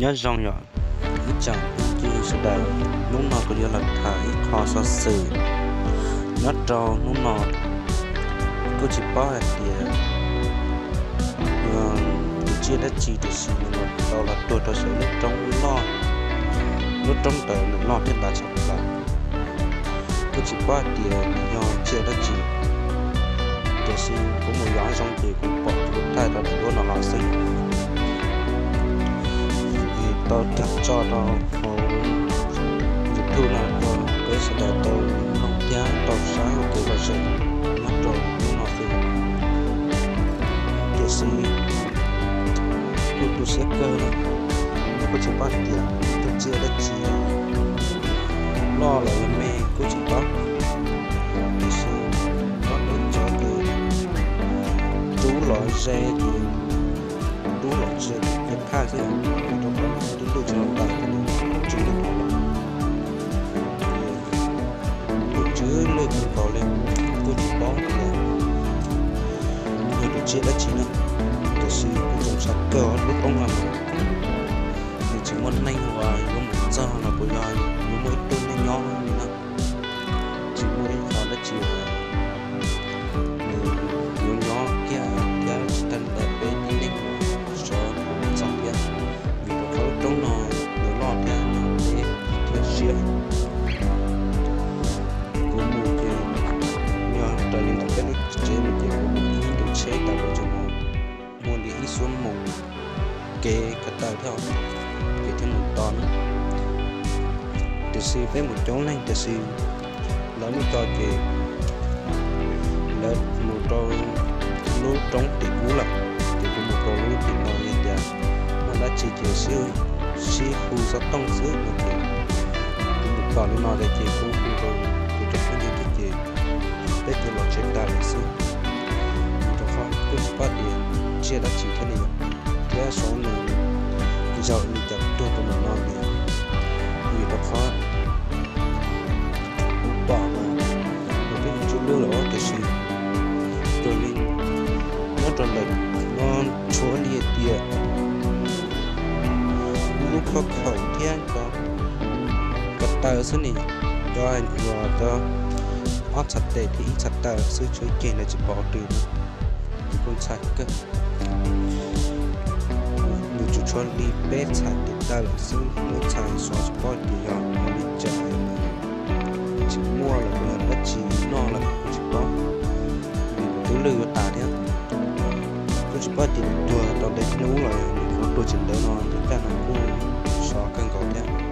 Nyob zoo yom ib tsoom phooj ywg sawv daws, hnub no kuv yuav los tham ib qho xov xwm nyob rau hnub no. Kuj tsis paub hais tias yog tus tsiaj dab tsi tiam sis nws los tau los tuag rau saum lub roob loj, lub roob ntawd nws loj thiab dav tshaj plaws. Kuj tsis paub hais tias nws yog tsiaj dab tsi, tiam sis kuv mus yos hav zoov ces kuv pom kuv thaij rau daim duab no los xwb. Tau tham tso rau hauv YouTube no rau peb sawv daws tau mloog thiab tau saib ua kev lom zem nyob rau hnub no xwb. Tiam sis kuj tu siab kawg no, kuj tsis paub tias tus tsiaj dab tsi, loj los yog me kuj tsis paub, tiam sis ob peb tso ces rub los ze ces, rub los ze ces thaj xwb, rau qhov twb lwj tsis los tas, tsis lwj, lwj tswv lwj kawg nkaus li, kuj tsis paub tias yog tus tsiaj dab tsi na, tiam sis kuj txaus ntshai kawg lub roob no. Nws tsis muaj neeg uas yuav mus txog los puas yog yuav muaj ib tug neeg nyob li na. Tsis muaj ib qho dab tsi uas nws yuav nyob kiag thiab tsis tag ntawd peb tib neeg sov mus txog thiab, vim rau qhov lub roob no nws loj thiab nws deb thiab siab. Kuv mus ces yog raws li ntawm peb lub tsev mus ces kuv mus ib ntu tsheb tas kuv tseem mus muaj li ib xuab moos kev ko taw thiab, ces thiaj mus tau na. Tiam sis peb mus coob leej tiam sis lawv muab tso ces lawv mus rau lub roob tim ub lawm, ces kuv mus rau lub tim no, yog tias muaj dab tsi ces sib hu xov tooj xwb no ces kuv mus tom li no lawm ces kuv hu rau kuv cov phooj ywg ces peb cia los tsev tas lawm xwb. Rau qhov kuj tsis paub tias tsiaj dab tsi thiab li, thiab xyov nws zaum li cas tuag rau ntawm no li. Vim rau qhov kuv pom mas nws twb tsis lwj lawm tiam sis cuag li nyob rau ntawm no tshuav li tias lub khob khaum thiab cov ko taw xwb ni, cov uas cov ob txhais tes thiab ib txhais taw xwb, tshuav ib ceg ntawd tsis pom qhov twg li. Ces kuj ntshai kawg. Nws tsuas tshuav li peb txhais tes taw lawm xwb, muaj ib txhais xyov tsis paub tias yog ua li cas, tsis muaj lawm los yog dab tsi noj lawm kuj tsis paub, vim nws twb lwj yuav tas thiab. Kuj tsis paub tias nws tuag tau ntev hnub los yog nws tuag tsis ntev no, tej caj no kuj sov kawg nkaus thiab.